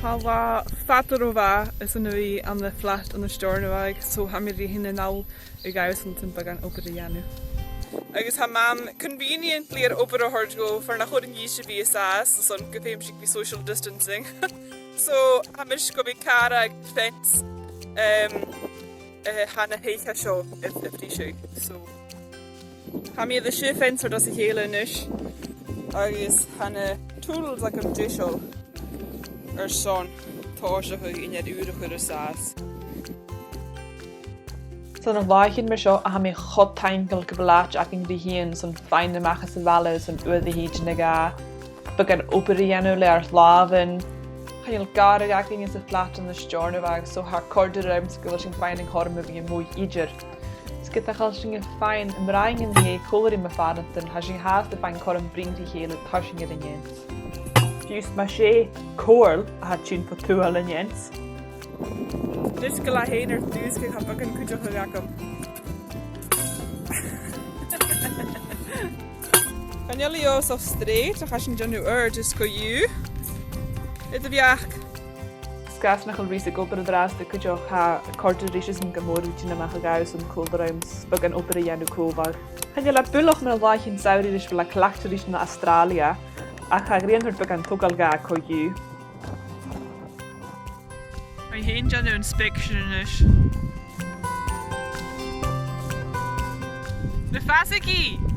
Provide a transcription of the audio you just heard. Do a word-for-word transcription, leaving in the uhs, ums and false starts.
Tha latha fada ro mhath airson a bhith ann am flat ann an Steòrnabhagh, so tha mi ri thighinn a-nall a dh'fhaicinn beagan obair a dhèanamh. Agus tha Mam conveniently air obair a thoirt dhomh far nach urrainn dhi a bhith an sàs, airson gum feum sinn a bhith social distancing. So, tha mise gu bhith a' càradh fence, um, eh, tha na h-eich seo a', a' briseadh. So, tha mi air a' fence air dòigh sam bith a-nis, agus tha na tools agam deiseil airson tòiseachadh an uair a chur an sàs. Sna làithean mar seo, tha mi cho taingeil gu bheil àite againn ri thighinn airson faighinn a-mach às a' bhaile airson uair a thìde no dhà, beagan obair a dhèanamh le ar làmhan. Chan eil gàrradh againn anns a' flat ann an Steòrnabhagh, so tha e a' còrdadh rium-sa gu bheil sinn a' faighinn an cothrom a bhith a-muigh idir. Is ged a tha sinn a' faighinn am broinn an-dè còmhla ri mo phàrantan, tha sinn fhathast a' faighinn cothrom bruidhinn ri chèile tarsainn air an fhence. Fiù 's mas e Comhairle a tha a' tighinn bho tuath an fhence. Nis gu bheil e fhèin air dùsgadh, tha beagan cuideachaidh agam. Chan eil e uabhasach straight, ach tha sinn a' dèanamh oirdheis co-dhiù. Eadar-dhealaichte. 'S e às nach eil Rhys ag obair an-dràsta cuideachd, tha e a' còrdadh ris-san gu mòr a bhith a' tighinn a-mach a dh'fhaicinn còmhla rium-sa, beagan obair a dhèanamh còmhla. Chan eil e buileach mar làithean samhraidh ris a bheil e a' cleachdadh ris na Astràilia, ach tha e a' dèanamh beagan togail dha co-dhiù. Tha i fhèin a' dèanamh inspection a-nis. Na fasaigidh!